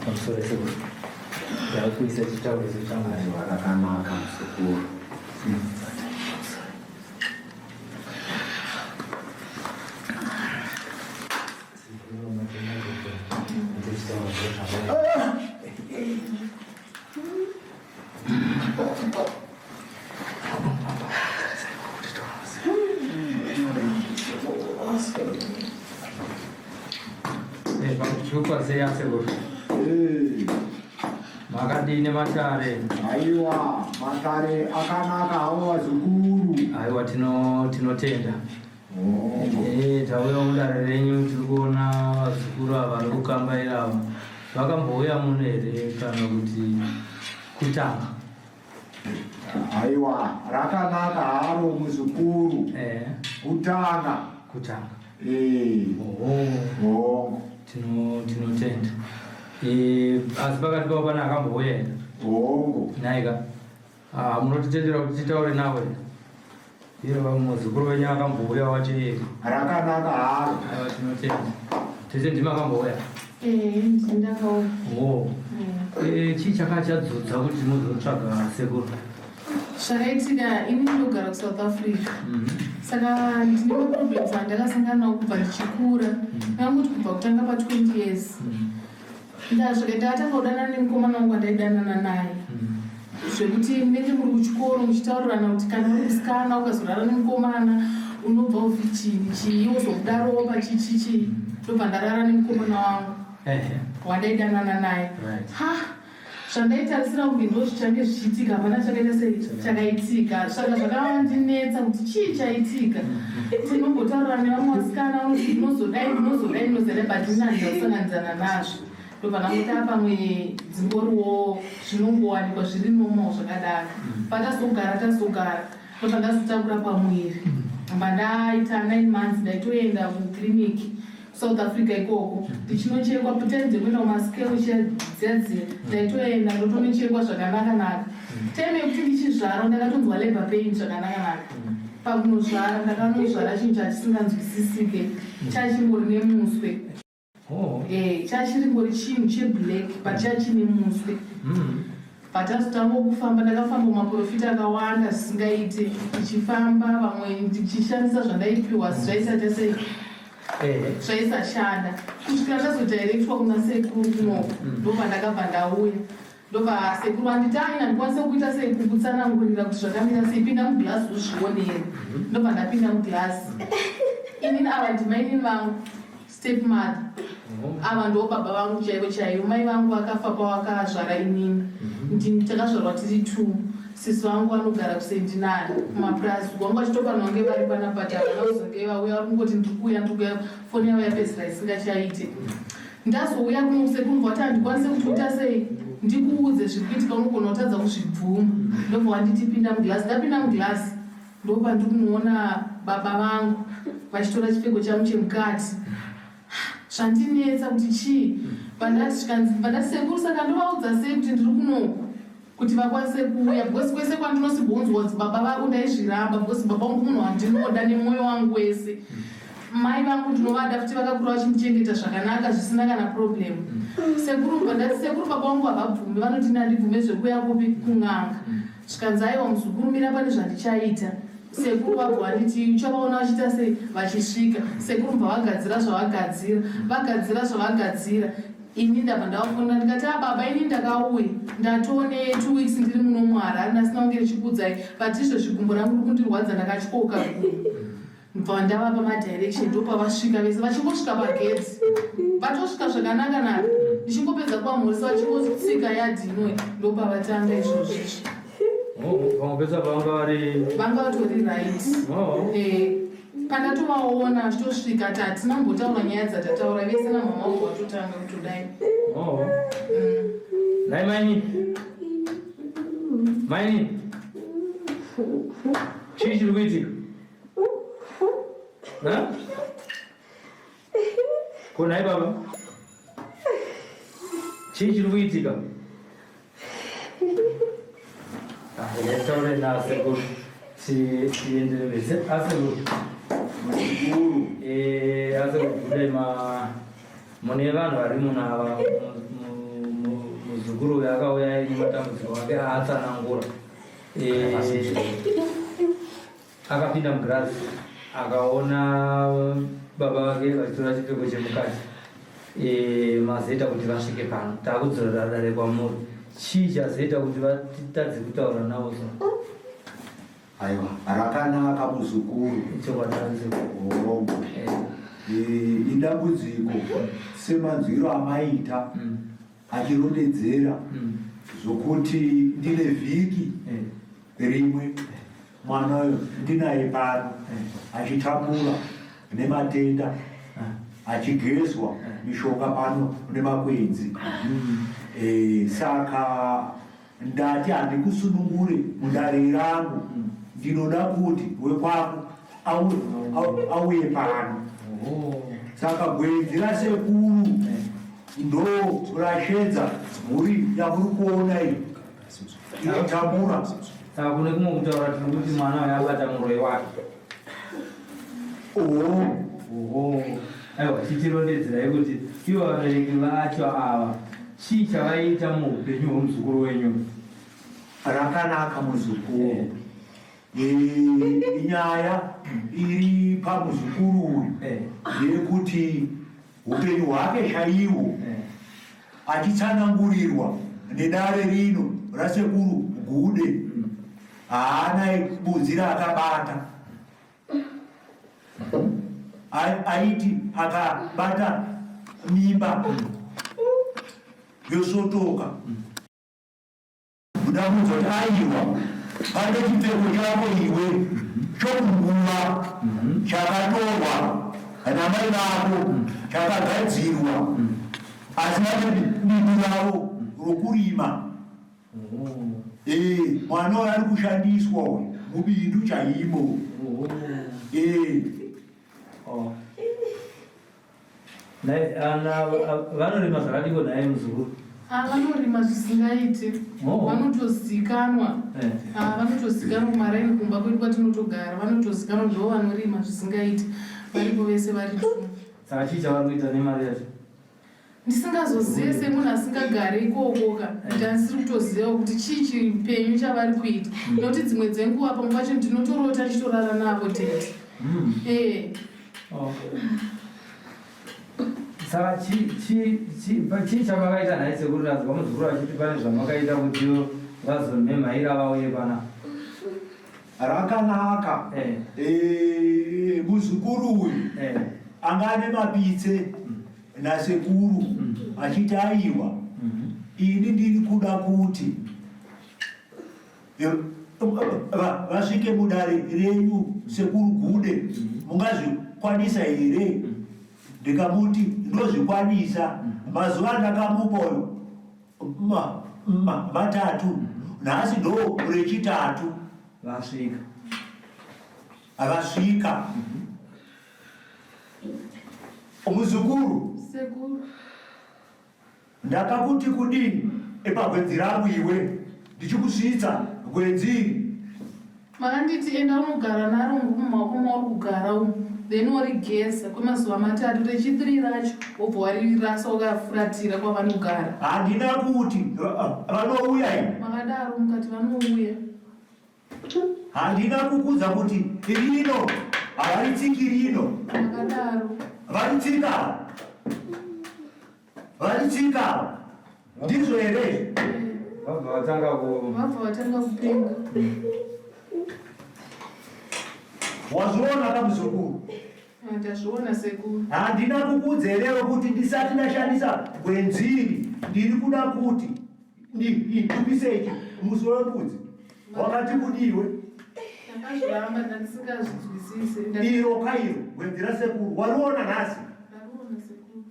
Pamusoro sekuru. Ndakuisa chitauriso changu. Aiwa rakanaka muzukuru. Tiri asekuru. Makadini matare? Aiwa, matare akanaka hawo vazukuru. Aiwa, tinotenda. Eh, tauya mudare renyu tiri kuona vazukuru ava vari kukambaira ava. Vakambouya muno here kana kuti kutanga? Aiwa, rakanaka haro muzukuru. Eh. Kutanga. Kutanga. Eh. Oh. Tino tinotenda. Eh, asi pakati pavo pane akambouya here? Hongu. Nhaika. Ah, munotitendera kuti titaure nawo here? Iye muzukuru wenyu akambouya wacho iye. Rakanaka haro. Aiwa tinotenda. Tete ndimi akambouya. Eh, ndakauya. Oh. Eh, chii chakachadzudza kuti muzotsvaga sekuru? Zvakaitika ini ndinogara kuSouth Africa. Saka ndine maproblems andakasangana nawo kubva ndichikura. Ndangoti kubva kutanga pa20 years. Ndasvika ndakatanga kudanana nemukomana wangu wandaidanana naye. Zvekuti munenge muri kuchikoro muchitaurirana kuti kana uri musikana ukazorara nemukomana unobva uvhichini chii wozomudarowo pachichichi ndobva ndarara nemukomana wangu wandaidanana naye. Ha, zvandaitarisira kunge ndo zvichange zvichiitika hapana chakaita sei chakaitika. Saka zvakandinetsa kuti chii chaitika. Tinombotaurira nevamwe vasikana unoti ndinozodai ndinozodai ndinozodai but ini handina kusanganidzana nazvo. Ndobva ndangoti ah, pamwe dzingoriwo zvinongowanikwa zviri normal zvakadaro. Patazogara tazogara ndobva ndazotakura pamuviri. Ndobva ndaita 9 months ndaitoenda kuclinic South Africa ikoko ndichinochekwa time dzekuenda kumascale dziya dziya ndaitoenda ndotonochekwa zvakanaka naka. Time yekuti ndichizvara ndakatonzwa labor pain zvakanaka naka. Pakunozvara ndakanozvara chinhu chachisinganzwisisike chachingori nemuswe. Oh. Eh, chachingori chinhu cheblack but chachine muswe. Patazotanga kufamba ndakafamba maprofita akawanda zvisingaite ndichifamba vamwe ndichishandisa zvandaipiwa zvaisaita sei zvaisashanda kusvikira ndazodirectwa kuna sekuru kunoko ndobva ndakabva ndauya ndobva sekuru vanditi aina ndikwanise kuita sei kukutsanangurira kuti zvakamira sei pinda muglass uzvionere ndobva ndapinda muglass inini ava ndimainini vangu step mother ava ndo baba vangu chaivo chaivo mai vangu vakafa pavakazvara inini ndini takazvarwa tiri two sisi vangu vanogara kusendinani kumapurazi vangu vachitofanira kunge vari panapa havana kuzonge vauya vari kungoti ndiri kuuya ndiri kuuya foni yavo yapedzisira isingachaite ndazouya kuno sekuru vati handikwanise kuti uita sei ndikuudze zviri kuitika unogona kutadza kuzvibvuma ndobva wanditi pinda muglass ndapinda muglass ndopandiri kunoona baba vangu vachitora chipfeko changu chemukati zvandinetsa kuti chii vandati sekuru saka ndovaudza sei kuti ndiri kunoku kuti vakwanise kuuya because kwese kwandinosimbonzwa kuti baba vako ndaizviramba because baba vangu munhu wandinoda nemwoyo wangu wese mai vangu ndinovada futi vakakura vachindichengeta zvakanaka zvisina kana problem sekuru vandati sekuru baba vangu havabvumi vanoti nandibvume zvekuuya kupi kun'anga zvikanzi aiwa muzukuru mira pane zvandichaita sekuru vabva vanditi uchavaona vachiita sei vachisvika sekuru bva vagadzira zvavagadzira vagadzira zvavagadzira ini ndabva ndavafonera ndikati a baba ini ndakauya ndatone 2 weeks ndiri muno muHarare ndasina kunge ndichikuudzai but izvezvi gumbo rangu riri kundirwadza ndakatyoka gumbo ndibva ndavapa madirection ndopavasvika vese vachingosvika pagedhi vatosvika zvakanaka naka ndichingopedza kuvamhoresa vachingotsika yadhi inoyi ndopavatanga izvozvo izvi Oh, vamwe pesa vanga vari vanga vatori right Oh. Eh, pandatovaona vachitosvika ti hatina kumbotaura nyaya dzatataura vese namama wangu vatotanga kutodai Oh. Nhai mainini. Mainini, chii chiri kuitika? Ko nhai baba, chii chiri kuitika? Taure nasekuru tiendere mberi. Asekuru, eh, asekuru budai ma mune vanhu vari muno ava, muzukuru uyu akauya aine matambudziko ake aatsanangura. Eh, akapinda mugirazi akaona baba vake vachitora chipfeko chemukati. Eh, mazoita kuti vasvike pano, takudzorera dare kwamuri. Chii chazoita kuti vatadze kutaura navo so? Aiwa, rakanaka muzukuru. Chokwadi asekuru. Hongu. Eh, idambudziko semanzwiro amaita achirondedzera zvokuti ndine vhiki rimwe mwana uyo ndinaye pano achitambura nematenda, achigezwa mishonga pano nemakwenzi. Eh, saka ndati handikusunungure mudare rangu, ndinoda kuti wekwako auye pano. Saka gwenzi rasekuru ndo rashedza mhuri yamuri kuona iyi ichitambura. Saka kune kumwe kutaura tiri kuti mwana uyu abata muroyi wake. Oho. Oho, aiwa, chitirondedzerai kuti ivo vabereki vacho ava chii chavaiita muupenyu hwemuzukuru wenyu? Rakanaka muzukuru. Eh, nyaya iri pamuzukuru uyu ndeyekuti upenyu hwake chaihwo achitsanangurirwa nedare rino rasekuru Gude, haana budzi raakabata. Aiti akabata mimba yosotoka, ndamudza kuti aiwa, pane chipfeko chako iwe chokunguva chakatorwa namai vako, chakagadzirwa, asi vane bindu ravo rokurima. Eh, mwana uyu ari kushandiswa uyu mubindu chaimo. Eh. Oh. Nhai, ana vanorima zvakadiko nhai muzukuru? Ah, vanorima zvisingaiti. Oh. Vanotozikanwa. Ah, vanotozikanwa kumaraini kumba kwedu kwatinotogara, vanotozikanwa ndo vanorima zvisingaiti, varipo vese vari two. Saka chii chavari kuita nemari yacho? Ndisingazozive semunhu asingagari ikokoka, ndandisiri kutozivawo kuti chii chipenyu chavari kuita, nekuti dzimwe dzenguva pamwe pacho ndinotorota ndichitorara navo tete. Eh. Oh. Saka chii chamakaita nhai sekuru? Tanzwa muzukuru achiti pane zvamakaita kuti vazomhemhaira vauye pana. Rakanaka. Eh, muzukuru uyu anga ane mapitse nasekuru achiti aiwa, ini ndiri kuda kuti vasvike mudare renyu sekuru Gude, mungazvikwanisa here? Ndikamuti ndozvikwanisa. Mazuva andakamupa uyu 3, nhasi ndo rechitatu. Vasvika. Vasvika. Muzukuru, Sekuru. Ndakakuti kudini epagwenzi rangu iwe ndichikusvitsa gwenzi iri? Makanditi enda unogara naro mumaoko mauri kugara umu, then worigeza kwemazuva 3, rechi3 racho wobva warirasa wakafuratira kwavanogara. Handina kuti vanouya ini. Makadaro, mukati vanouya. Handina kukudza kuti rino havaritsiki rino? Makadaro. Varitsika, varitsika, ndizvo here? Vabva vatanga ku Vabva vatanga kupenga. Wazviona kamuzukuru? Ah, ndazviona sekuru. Handina kukudzerewo kuti ndisati ndashandisa gwenziri ndiri kuda kuti ndipise ichi musoro wembudzi? Wakati kudiwe? Ndakazviramba, ndandisingazvinzwisisi. Iro kairo gwenzi rasekuru wariona nhasi. Ndariona sekuru.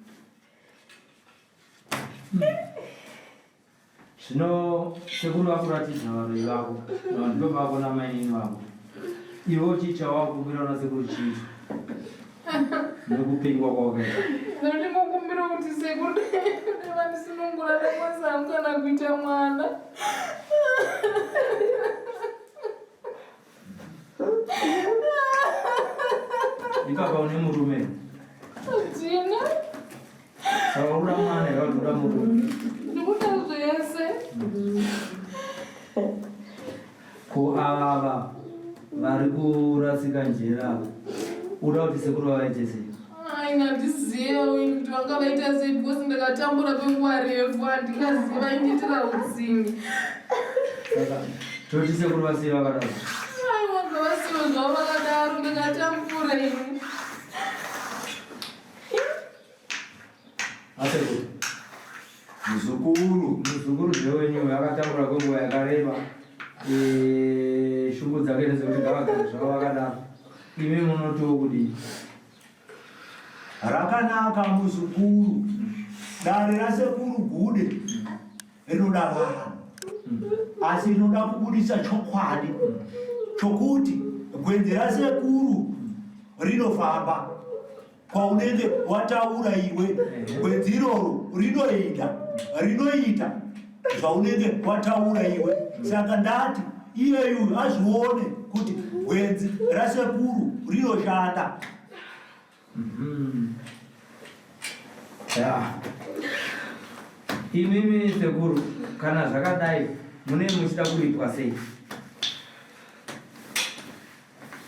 Zvino sekuru vakuratidza varoyi vako navanhu vako namainini vako. Iwe chii chawakumbira una sekuru chiitwa nekupingwa kwawakaita? Ndinokumbira kuti sekuru vandisunungura ndakwanisa hangu kana kuita mwana. Ipapa une murume? Handina. Saka uda mwana here uda murume? Ndikuda zvese. Ko ava vari kurasika njere ava uda kuti sekuru vavaite sei? Ai, handizive kuti vanga vaita sei because ndakatambura kwenguva refu, handingaziva vaindiitira utsinye. Saka toti sekuru vasiye vakadaro? Aiwa, ngavasiwe zvavo vakadaro, ndakatambura ini. Asekuru. Muzukuru. Muzukuru zvewenyu akatambura kwenguva yakareba. Shungu dzake ndedzekuti ngavagare zvavo vakadaro. Imi munotiwo kudii? Rakanaka muzukuru. Dare rasekuru Gude rinoda vanhu, asi rinoda kubudisa chokwadi chokuti gwenzi rasekuru rinofamba kwaunenge wataura iwe. Gwenzi iroro rinoenda rinoita zvaunenge wataura iwe. Saka ndati iyeyu azvione kuti gwenzi rasekuru rinoshanda. Ya. Imimi sekuru, kana zvakadai mune muchida kuripwa sei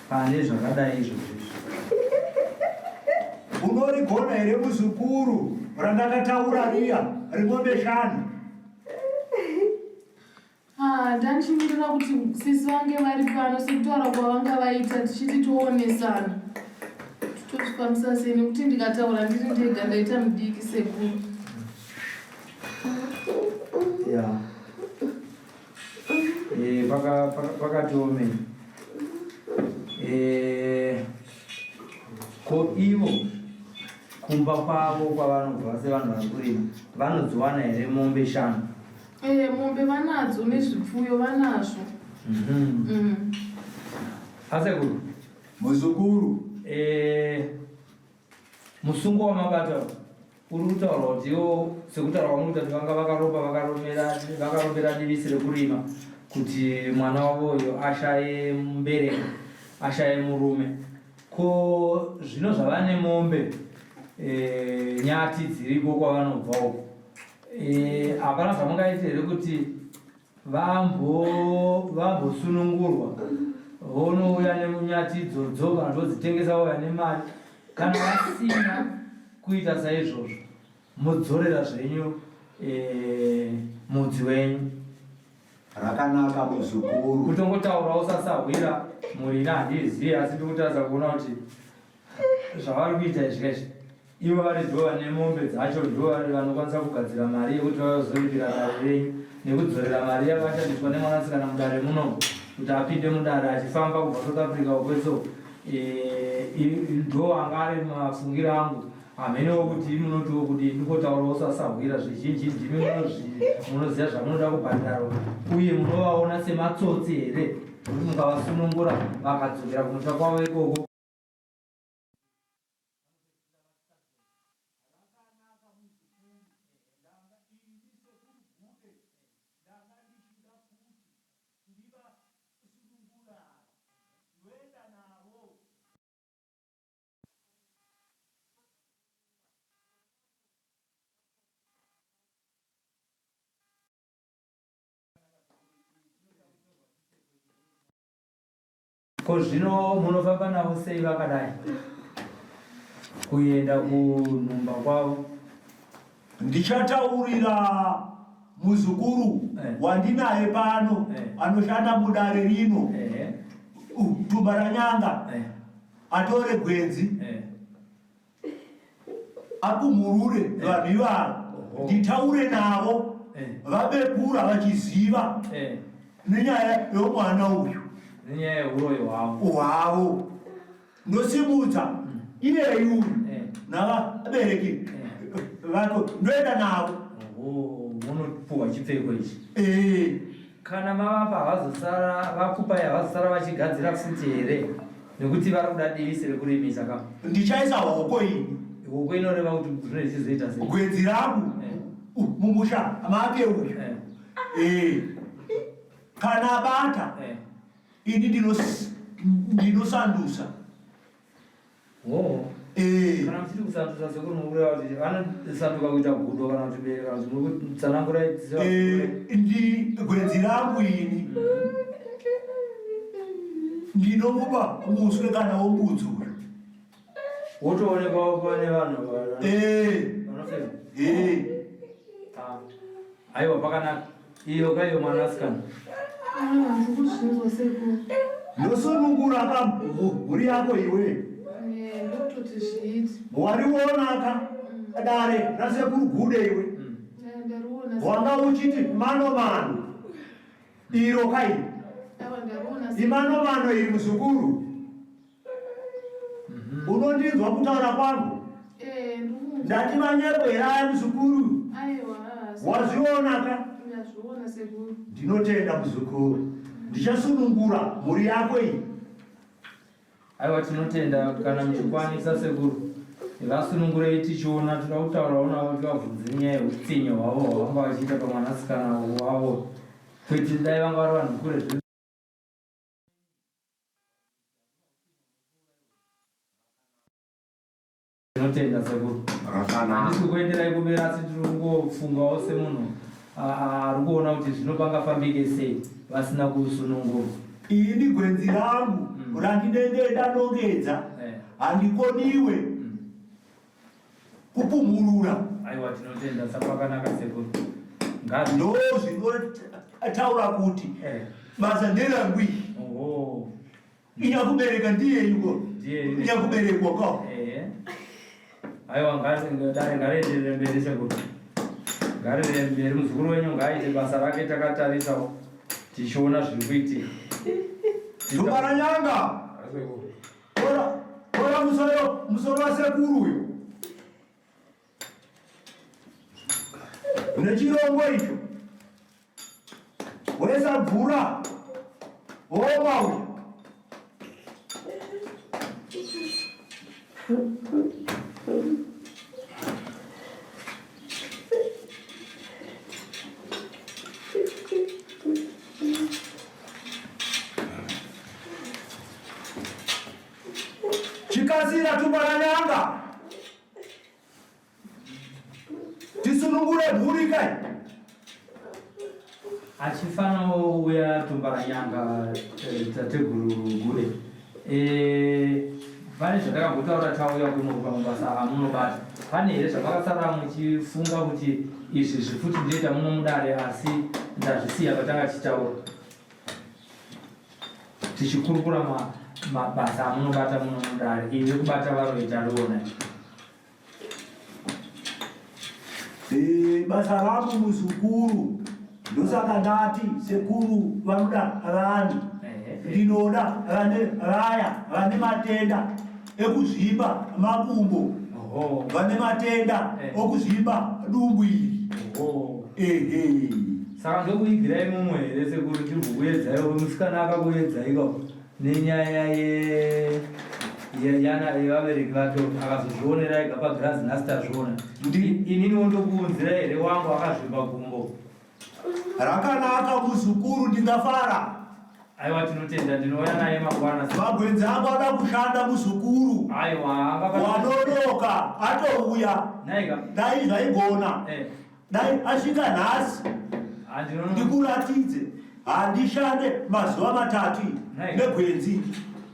pane zvakadai izvozvo? Unorigona here muzukuru randakataura riya remombe shanu? Ah, ndandichimirira kuti sisi vange vari pano sekutaura kwavanga vaita, tichiti toonesana tozvifambisa sei, nekuti ndikataura ndiri ndega ndaita mudiki sekuru. Ya. Pakatiomei. Ko ivo kumba kwavo kwavanobva sevanhu vari kurima vanodziwana here mombe shanu? Mombe vanadzo nezvipfuyo vanazvo. Asekuru. Muzukuru. Musungo wamabata uri kutaura kuti iwo, sekutaura kwamunoita kuti vanga vakaropa vakarombera divisi rekurima kuti mwana wavo uyo ashaye mubereko, ashaye murume. Ko zvino zvava nemombe, nyati dziriko kwavanobva uko, hapana zvamungaite here kuti vambosunungurwa vonouya nenyati idzodzo, kana vodzitengesa vauya nemari? Kana vasina kuita saizvozvo, mudzorera zvenyu mudzi wenyu. Rakanaka muzukuru. Kutongotaurawo sasahwira mhuri ina handiizivi, asi ndikutaridza kuona kuti zvavari kuita izvi izvi, ivo vari ndo vane mombe dzacho, ndo vari vanokwanisa kugadzira mari yekuti vazoripira dare renyu nekudzorera mari yakashandiswa nemwanasikana mudare muno kuti apinde mudare achifamba kubva South Africa ukweso. Ndo anga ari mafungiro angu, hamhenewo kuti munotiwo kuti ndikotaurawo sasahwira. Zvizhinji ndimi munoziva zvamunoda kubhadhara, uye munovaona sematsotsi here kuti mukavasunungura vakadzokera kumusha kwavo ikoko? Rakanaka muzukuru. Ndanga ini sekuru Gude ndanga ndichida kuti ndivasunungure ava ndoenda navo. Ko zvino munofamba navo sei vakadai kuenda kunhumba kwavo? Ndichataurira muzukuru wandinaye pano anoshanda mudare rino, Tumbaranyanga, atore gwenzi akumhurure vanhu ivavo, nditaure navo vabepura vachiziva nenyaya yomwana uyu. Nenyaya yeuroyi hwavo. Hwavo. Ndosimudza iyeyu uyu navabereki vako, ndoenda navo. Oho. munopuhwa chipfeko ichi. Eh. Kana mavapa havazosara vakupai havazosara vachigadzira futi here? Nekuti vari kuda divisi rekurimisa ka. Ndichaisa hoko ini. Hoko inoreva kuti zvinenge zvichizoita sei? Gwenzi rangu Eh. mumusha make uyu. Eh. Eh. Kana abata Eh. ini ndinosandusa. Oh. Eh. Kana muchiri kusandusa sekuru mukureva kuti vanosanduka kuita gudo kana kuti bere kana kuti muri kutsanangura Eh, ndi gwenzi rangu ini ndinomupa muswe kana wombudzi uyu. Wotoonekwawo pane vanhu Eh. vanofema. Eh. Ah. Aiwa pakanaka. Iyo kaiyo mwanasikana. Ah, ndiri kuzvinzwa sekuru. Ndosunungura ka mhuri yako iwe. Eh, ndokutoti zviite. Wariona ka dare rasekuru Gude iwe. Eh, ndariona sekuru. Wanga uchiti mano mano. Iro kai. Aiwa, ndariona sekuru. Imano mano iri muzukuru. Unondinzwa kutaura kwangu? Eh, ndiri Ndati manyepo here aya muzukuru? Aiwa, ah, sekuru. Wazviona ka? Ndazviona sekuru. Ndinotenda muzukuru. Ndichasunungura mhuri yako iyi. Aiwa tinotenda kana muchikwanisa sekuru. Vasunungurei tichiona toda kutaurawo navo tivabvunze nyaya yeutsinye hwavo hwavanga vachiita pamwanasikana wavo. Kwete dai vanga vari vanhu kure zve. Tinotenda sekuru. Rakanaka. Handisi kuenderai kumberi asi tiri kungofungawo semunhu ari kuona kuti zvino pangafambike sei vasina kusunungurwa. Ini gwenzi rangu randinenge ndanongedza Eh. handikoniwe kupumhurura. Aiwa tinotenda sapakanaka sekuru. Ngazi. Ndo zvinotaura kuti Eh. basa nderangu iri. Oho. Inyakubereka ndiyeyuko. Ndiye. Inyakuberekwa ko. Eh. Aiwa ngazi dare ngarienderere mberi sekuru. Ngarienderere mberi muzukuru wenyu ngaaite basa rake takatarisawo tichiona zviri kuitika. Tumbaranyanga. Tora tora musoro musoro wasekuru uyo. Nechirongo icho. Wesa mvura. Woma uyo. Chikasira tumbaranyanga. Tisunungure mhuri kai. Achifanawo uya Tumbaranyanga tateguru Gude. Pane zvatakambotaura tauya kuno pamabasa amunobata. Pane here zvamakasara muchifunga kuti izvi zvifuti ndinoita muno mudare asi ndazvisiya patanga tichitaura? Tichikurukura mabasa amunobata muno mudare, iri kubata varoyi tariona. Basa rangu muzukuru ndosaka ndati sekuru vanoda vanhu. Ndinoda vane vaya vane matenda ekuzvimba makumbo, vane matenda okuzvimba dumbu iri. Ehe. Saka ndokuigirai mumwe here sekuru tiri kukuedzaiwo musikana akakuedzaiko nenyaya yevabereki vake akazozvionera ega pagirazi nhasi tazviona. Ininiwo ndokuunzira here wangu akazvimba gumbo? Rakanaka muzukuru, ndingafara. Aiwa tinotenda, ndinouya naye mangwana. Magwenzi angu ada kushanda muzukuru. Aiwa, Wanonoka atouya. Naika. Dai zvaigona. Dai asvika nhasi. Ndikuratidze. Handishande mazuva matatu negwenzi.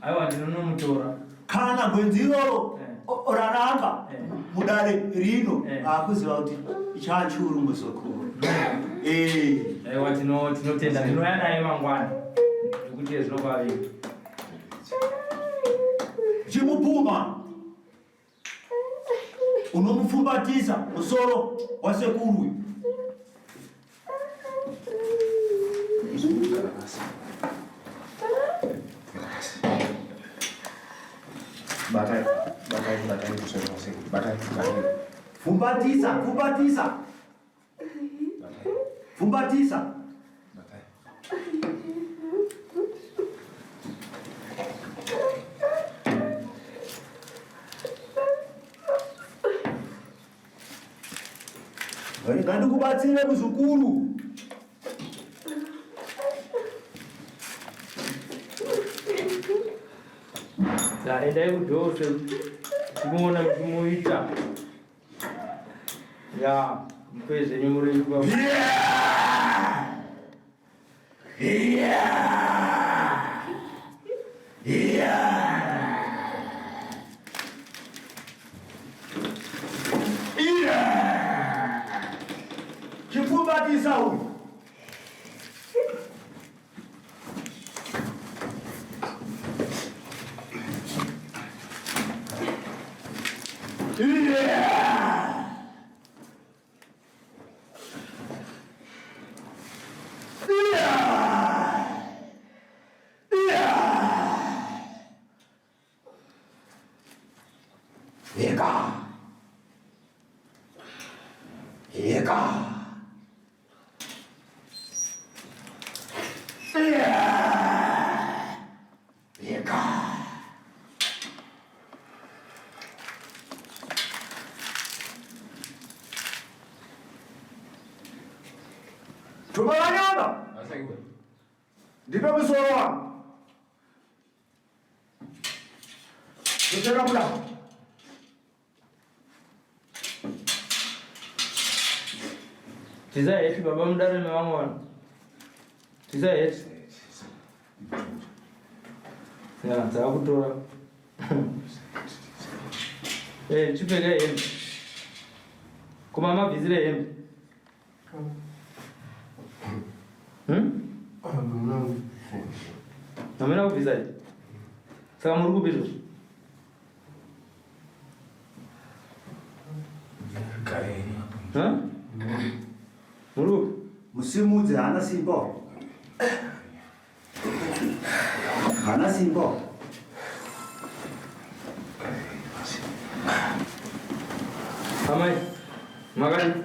Aiwa ndinonomutora. Kana gwenzi iroro raranga mudare rino akuziva kuti chachuru muzukuru. Aiwa tinotenda, ndinouya naye mangwana. Nekuti zvinopavika. Chimupuma. Unomupfumbatisa musoro wasekuru. Batai, batai, batai musoro wasekuru. Batai, batai. Pfumbatisa, pfumbatisa. Batai. Chipfumbatisa. Rega ndikubatsire muzukuru. Endai kudhose tikuona muchimuita. Ya, mupe zvenyu muri pa. Chipfumbatisa uyu. Eka. Eka. Eka. Tumawanyama. Ndipe musoro wangu. Kuchera kuda. Tizai heti baba mudare mevamwe vanhu. Tizai heti. Ya, dzakutora. Eh, chipfekai hembe. Kuma mabvisire hembe. Hamuna kubvisa here? Saka muri kupi izvozvo? Ha? Muri kupi? Musimudze, haana simba. Haana simba. Amai, makadi?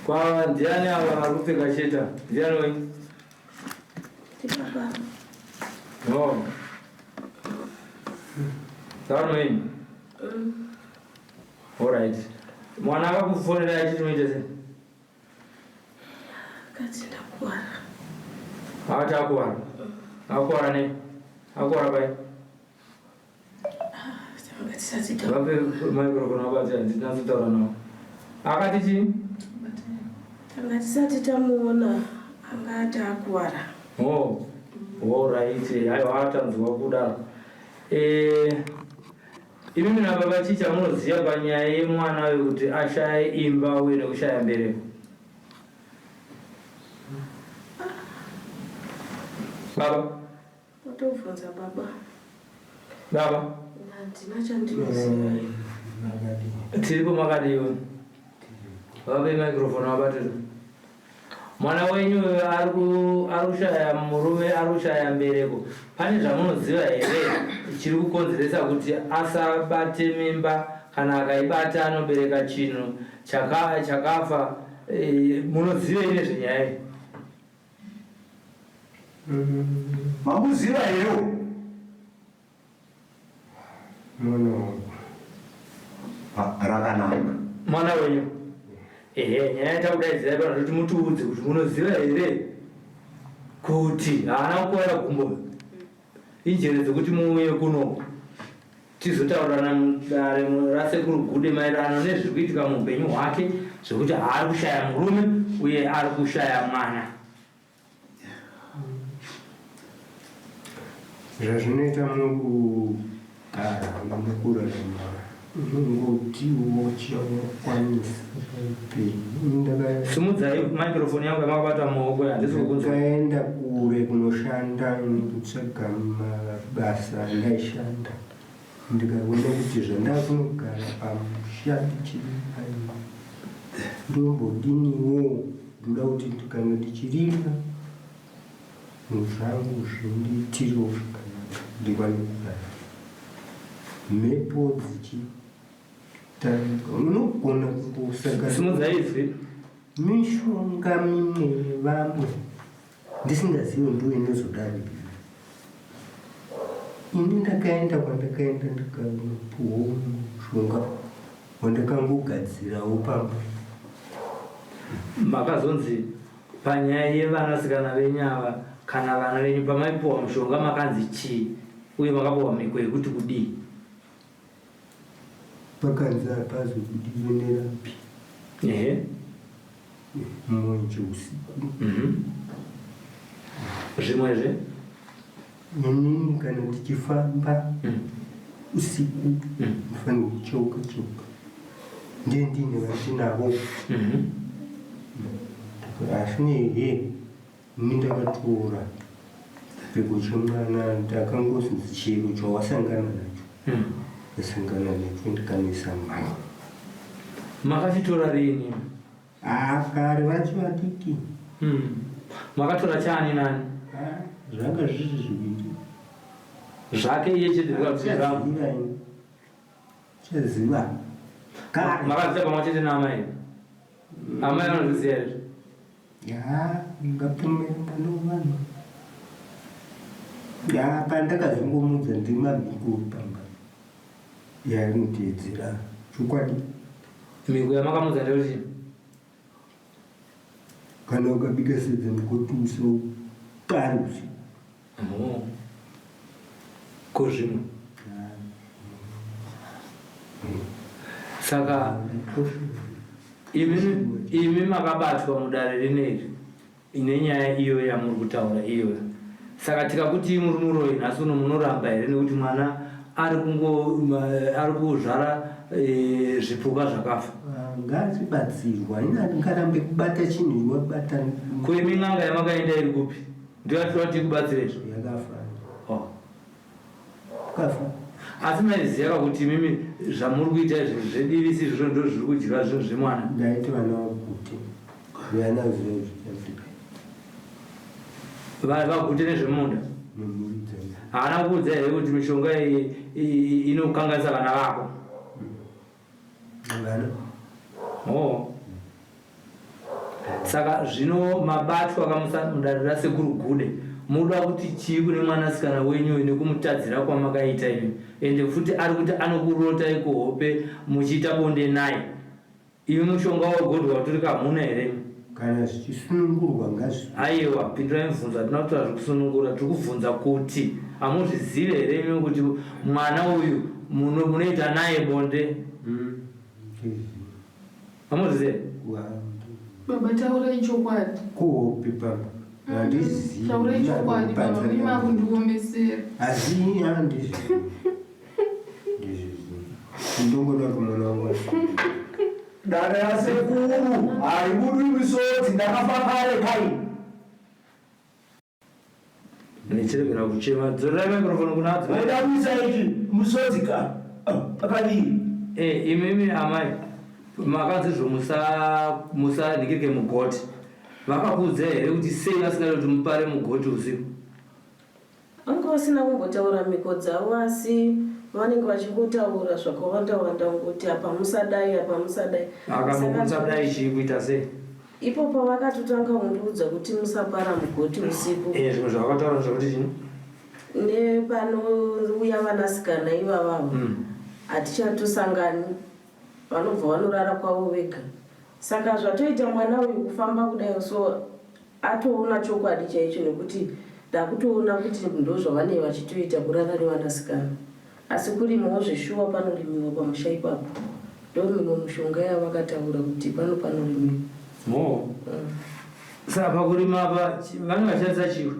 Kwa ndiani ava vari kupfeka cheta? Ndiani wenyu? Ndibaba. No. Sawa wenyu? Alright. Mwana akakufonera achiti muite sei? Akati ndakuwara. Akati akuwara. Akuwara nei? Akuwara pai? Tanga tisati ta. Vape microphone vabate, handinatsotaura navo. Akati chii? Tanga tisati tamuona, anga ati akuwara. Oh, alright. Aiwa, atanzwa kudaro. Imimi nababa chii chamunoziva panyaya yemwana uyu kuti ashaye imba uye nekushaya mbereko? Baba? Watobvunza baba. Baba? Handina chandinoziva. Tiripo, makadiwa? Vape microphone vabatire. Mwana wenyu uyu ari kushaya murume, ari kushaya mbereko. Pane zvamunoziva here chiri kukonzeresa kuti asabate mimba? Kana akaibata anobereka chinhu chakafa. Munozivei nezvenyaya iyi? Mamuziva here? Mwana wangu. Rakanaka. Mwana wenyu? Ehe, nyaya yatakudaidzira pano kuti mutiudze kuti munoziva here kuti haana kukuvara gumbo. Injere dzekuti muuye kuno tizotaurirana mudare rasekuru Gude maererano nezviri kuitika muupenyu hwake, zvekuti haari kushaya murume uye ari kushaya mwana. Zvazvinoita mukugara nemukurarama, unongotiwo chaunokwanisa paupenyu. Simudzai microphone yangu yamakabata mumaoko, handisi kukunzwa. Ndakaenda kure kunoshanda nekutsvaga mabasa andaishanda, ndikaona kuti zvandakunogara pamusha ndichiri, ndombodiniwo? Ndoda kuti kana ndichirima zvinhu zvangu zvindiitirewo zvakanaka, ndikwane kugara mhepo. Unogona kungosangana Simudza izwi. Mishonga mimwe yevamwe ndisingazivi ndiyo inozodari. Ini ndakaenda kwandakaenda ndikanopuwa mushonga wandakangogadzirawo pamba. Makazonzi panyaya yevanasikana venyu ava kana vana venyu pamaipuwa mushonga makanzi chii uye makapuwa mhiko yekuti kudii? Pakanzi hapazobudiwe nerapi. Ehe. Mwenje usiku. Zvimwezve? Inini kana ndichifamba usiku ndifanirwa kucheuka cheuka. Ndiye ndine vandinavo. Asi nehe ini ndakatora chipfeko chemwana ndakangozi chero chawasangana nacho ndasangana nacho ndikanisa mhanya. Makachitora rini? Ah, kare vachi vadiki. Makatora chani nani? Ah, zvanga zviri zviviri. Zvake iye chete zvikakuti zvangu. Chaziva. Kare. Makazviita pamwe chete naamai? Amai vanozviziva izvi? Ya, ngapumira mwana wevanhu. Ya, pandakazongomudza ndimamhiko pamba. Yainoteedzera chokwadi. Mhiko yamakamudza ndeyekuti Kana ukabika sadza mukoti usaupare usiku. Oh. Ko zvimwe? Saka imi imi makabatwa mudare rineri nenyaya iyo yamuri kutaura iyoyo. Saka tikakuti muri muroyi nhasi uno munoramba here nekuti mwana ari kungo ari kuzvara e, zvipuka zvakafa? Ngazibatsirwa, ini handingarambe kubata chinhu wabata. Ko imi n'anga yamakaenda iri kupi? Ndiyo yatinoda kuti ikubatsire izvo. Yakafa. Oh. Kafa. Asi maiziva kuti imimi zvamuri kuita izvi zvedivisi izvozvo ndo zviri kudyiwa zvinhu zvemwana. Ndaiti vana vagute. Vana ziva zvichabuda. Vagute nezvemunda. Haana kukuudza here kuti mishonga iyi inokanganisa vana vako? Vana. Oh. Saka zvino mabatwa kamusa mudare rasekuru Gude muda kuti chii kune mwanasikana wenyu uyu nekumutadzira kwamakaita imi ende futi ari kuti anokurotai kuhope muchiita bonde naye imi mushonga wegodwa uturika hamuna here imi? Kana zvichisunungurwa ngazvi. Aiwa pindurai mubvunzo hatina kutaura zvekusunungura tiri kubvunza kuti hamuzvizive here imi kuti mwana uyu munoita naye bonde? Hamuzvizive? Baba taurai chokwadi. Kuhope baba. Handizivi. Taurai chokwadi baba mimi makundiomesera. Asi handizivi. Ndizvizivi. Ndongoda kuti mwana wangu Dare rasekuru haribudwi misodzi ndakafa kare kai. Ndichiregera kuchema. Dzorerai microphone kuna adzimai. Waida kuisa ichi musodzi ka akadii? Eh, imimi amai makanzi zvo musa musanhikirike mugoti. Vakakuudzai here kuti sei vasingadi kuti mupare mugoti usiku? Vanga vasina kumbotaura mhiko dzavo asi vanenge vachingotaura zvakawanda wanda kungoti apa musadai apa musadai. Akamusadai chii kuita sei? Ipo pavakatotanga kundiudza kuti musapara mugoti usiku. Eh, zvimwe zvavakataura zvekuti chii? Nepanouya vanasikana ivavavo hatichatosangani vanobva vanorara kwavo vega. Saka zvatoita mwana uyu kufamba kudai so atoona chokwadi chaicho nekuti ndakutoona kuti ndozvavanee vachitoita kurara nevanasikana. Asi kurimawo zveshuwa panorimiwa pamusha ipapo. Ndomimwe mushonga yavakataura kuti pano panorimiwa. Oh. Saka pakurima apa vanenge vachishandisa chii?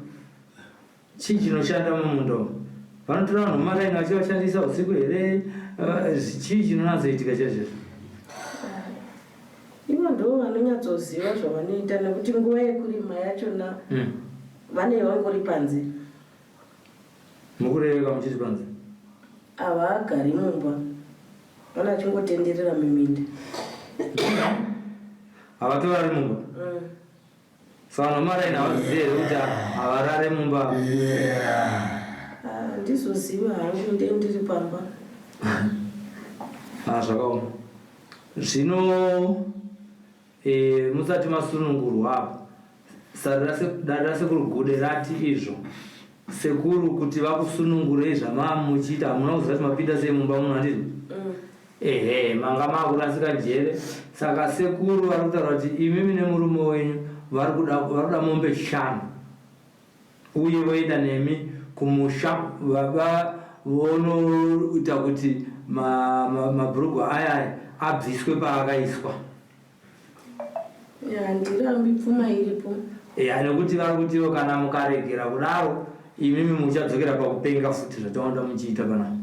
Chii chinoshanda mumunda umu? Vanotora vanhu vemaraini vachivashandisa usiku here? Chii chinonatsoitika chaizvo? Ivo ndivo vanonyatsoziva zvavanoita nekuti nguva yekurima yachona vanenge vangori panze. Mukureveka muchiti panze? Havagari mumba, vana vachingotenderera miminda. Havatorari mumba? Saka vanhu vemaraini havazivi here kuti havarare mumba? Handizozivi hangu, ndiye ndiri pamba. Ah, zvakaoma. Zvino e, musati masunungurwa apa dare rasekuru Gude rati izvo sekuru kuti vakusunungurei zvamamuchiita hamuna kuziva kuti mapinda sei mumba muno handiti mm. Ehe, manga makurasika njere. Saka sekuru vari kutaura kuti imimi nemurume wenyu vari kuda vari kuda mombe shanu uye voenda nemi kumusha baba vonoita kuti mabhurugwa ma, ma aya aya abviswe paakaiswa. Handirambi pfuma iripo. Eya nekuti vari kutiwo kana mukaregera kudaro imimi muchadzokera pakupenga futi zvatawanda muchiita panapa.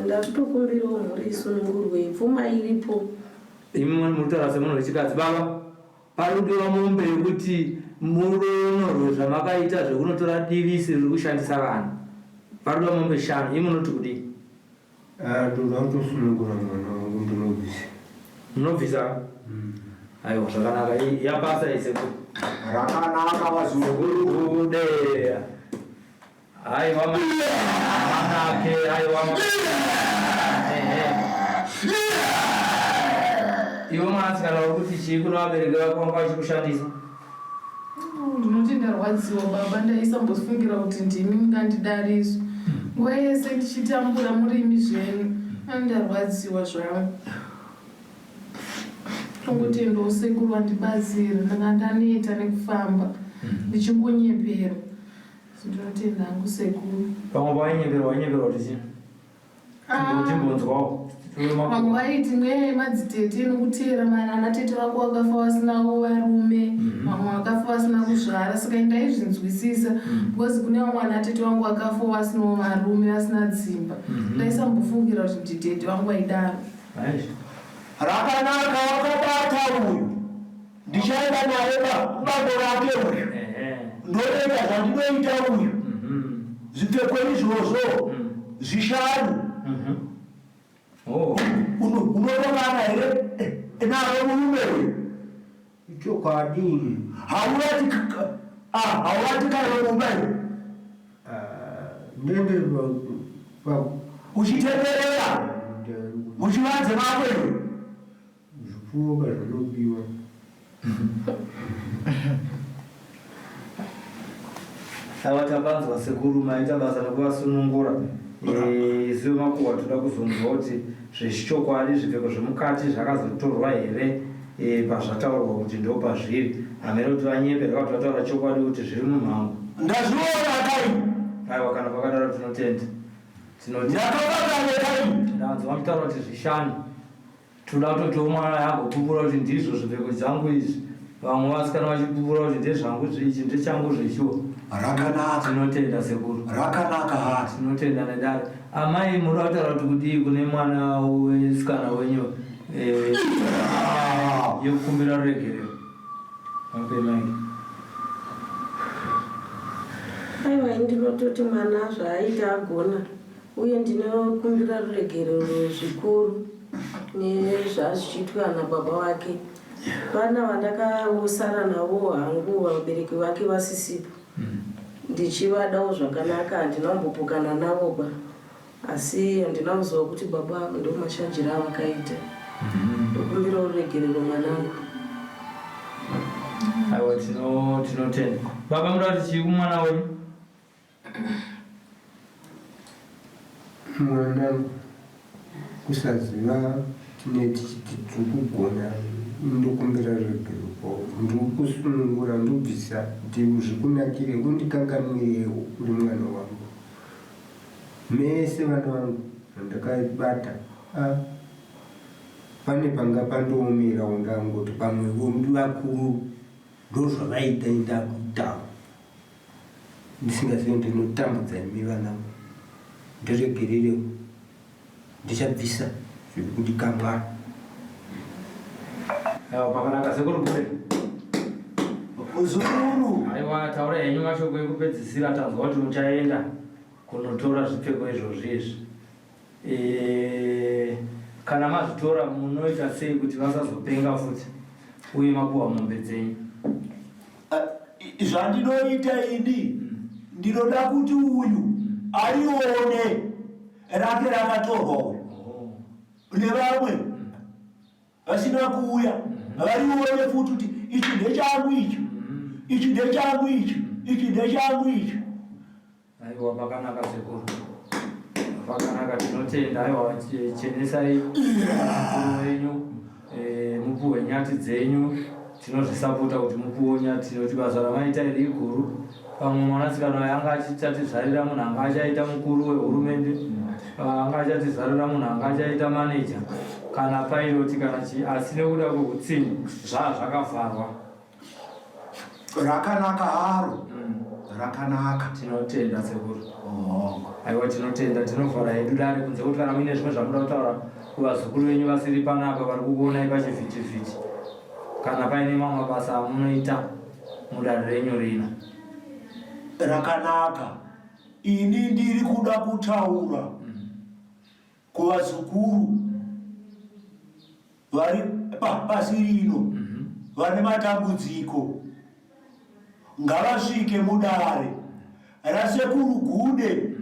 Ndakutokumbirawo mhuri isunungurwe pfuma iripo. Imi muri kutaura semunhu wechikadzi baba pari kudiwa mombe yekuti muronorwe zvamakaita zvekunotora divisi riri kushandisa vanhu. Pari kudiwa mombe shanu imi munoti kudii? Ah, ndoda kutosunungura mwana wangu ndinobvisa. Munobvisa? Mm. Aiwa zvakanaka yapasa iseku. Rakanaka vazukuru. Bude. Aiwa manake aiwa. Iwe mwanasikana uri kuti chii kuna vabereki vako vanga vachikushandisa? Ndinoti ndarwadziwa baba, ndaisambofungira kuti ndimi mungandidariso. Nguva yese ndichitambura murimi zvenyu, ndarwadziwa zvangu. Tongotendawo sekuru vandibatsira, ndanga ndaneta nekufamba ndichingonyeperwa. Ndinotenda hangu sekuru. Pamwe pawainyeperwa wainyeperwa kuti chii? Ah. Timbonzwawo. Vamwe vaiti mweya yemadzitete inokuteera ana tete vako vakafa vasinawo varume mhm. vamwe vakafa vasina kuzvara saka ndaizvinzwisisa mhm. because kune vamwe ana tete vangu vakafa vasinawo varume vasina dzimba mhm. ndaisambofungira kuti nditete vangu vaidaro. Rakanaka wakabata uyu. Ndichaenda naye kubambo rake uyu ndoita zvandinoita uyu zvipfeko izvozvo zvishanu Oh. Unotongana here naro murume uyu? Chokwadi. Haurati ah, haurati kana mumba iwe. Ndende pa uchitenderera muchivanze mako iwe. Zvipfuwo ka zvinobiwa. Ava tapanzwa sekuru maita basa nekuvasunungura. Eh, isu vemakuhwa toda kuzonzwa kuti zvechichokwadi zvipfeko zvemukati zvakazotorwa here eh, pazvataurwa kuti ndo pazviri. Hameno kuti vanyepe kana kuti vataura chokwadi kuti zviri mumhango. Ndazviona kai. Aiwa kana pakadaro tinotenda. Tinotenda. Ndakavakane kai. Ndanzwa mutaura kuti zvishanu. Toda kutotiwo mwana agopupura kuti ndizvo zvipfeko dzangu izvi, vamwe vasikana vachipupura kuti ndezvangu ichi ndechangu zveshuwa. Rakanaka. Tinotenda sekuru. Rakanaka hati. Tinotenda nedare. Amai muri kutaura kuti kudii kune mwana wesikana wenyu eh, yekukumbira ruregerero. Vape mic. Aiwa ndinototi mwana zvaaita agona. Uye ndinokumbira ruregerero zvikuru nezvazvichiitwa nababa vake. Vana vandakangosara navo hangu vabereki vake vasisipo ndichivadawo zvakanaka handina kumbopokana navo ba asi handina kuziva kuti baba avo ndo mashanjiro avakaita. Ndokumbirawo ruregerero mwanangu. Aiwa tinotenda. Baba munoda kuti chii kumwana wenyu? Mwanangu, kusaziva tine tichiti tiri kugona ndokumbira ruregerero kwauri ndiri kusunungura ndobvisa kuti zvikunakire undikanganwirewo uri mwana wangu mese vana vangu zvandakabata ah, pane panga pandoomerawo ndangoti pamwe vakuru ndozvavaita indakuitawo Ndisingazive ndinotambudza imi vana ndiregererewo ndichabvisa zviri kudikamwa. Aiwa pakanaka sekuru kure. Muzukuru. Aiwa taura henyu mashoko ekupedzisira tanzwa kuti muchaenda kunotora zvipfeko izvozvi izvi. E, kana mazvitora munoita sei kuti vasazopenga futi uye mapuwa mombe dzenyu? Zvandinoita ini ndinoda kuti uyu aione rake rakatorwa uyu nevamwe. Vasina kuuya varione futi kuti ichi ndechangu ichi, ichi ndechangu ichi, ichi ndechangu ichi. Aiwa, pakanaka sekuru, pakanaka, tinotenda. Aiwa, chenesai mukuru wenyu, mupuhwe nyati dzenyu. Tinozvisapota kuti mupuwe nyati nekuti basa ramaita iri iguru. Pamwe mwanasikana uyu anga achichatizvarira munhu anga achaita mukuru wehurumende, anga achatizvarira munhu anga achaita maneja kana pilot kana chii, asi nekuda kwehutsinye zvaa zvakavharwa. Rakanaka haro, rakanaka. Tinotenda sekuru. Aiwa, tinotenda. Tinovhara hedu dare kunze kuti kana muine zvimwe zvamuda kutaura kuvazukuru venyu vasiri panapa vari kukuonai pachivhitivhiti, kana paine mamwe mabasa amunoita mudare renyu rino. Rakanaka. Ini ndiri kuda kutaura kuvazukuru vari pasi rino vane matambudziko, ngavasvike mudare rasekuru Gude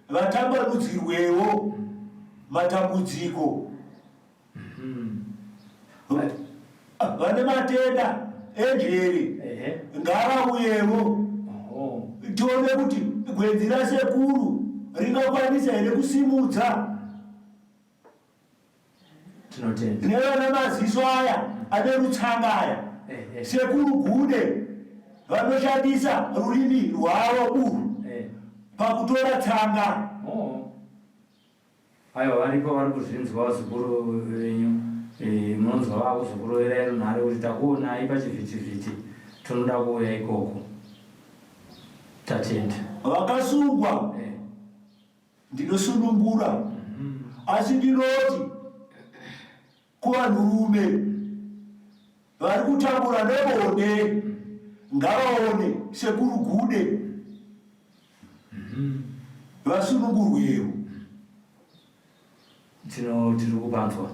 vatambanudzirwewo matambudziko. Vane matenda enjere ngavauyewo tione kuti gwenzi rasekuru ringakwanisa here kusimudza. Tinotenda. Nevana maziso aya ane rutsanga aya, sekuru Gude vanoshandisa rurimi rwavo urwu pakutora tsanga. Aiwa, varipo vari kuzvinzwa vazukuru venyu. Munonzwa vakuzokuroverai runhare kuti takuonai pachivhitivhiti, tinoda kuuya ikoko. Tatenda. Vakasungwa ndinosunungura, asi ndinoti kuvanhurume vari kutambura nebonde ngavaone sekuru Gude vasunungurwewo. Tiri kupanzwa.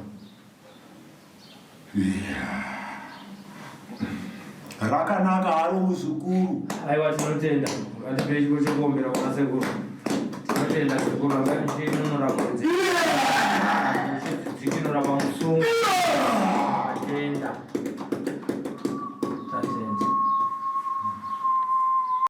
Rakanaka haro, muzukuru. Aiwa, tinotenda. Ngatipei chipo chekuombera kuna sekuru. Tinotenda sekuru, anga muchinunura mhuri.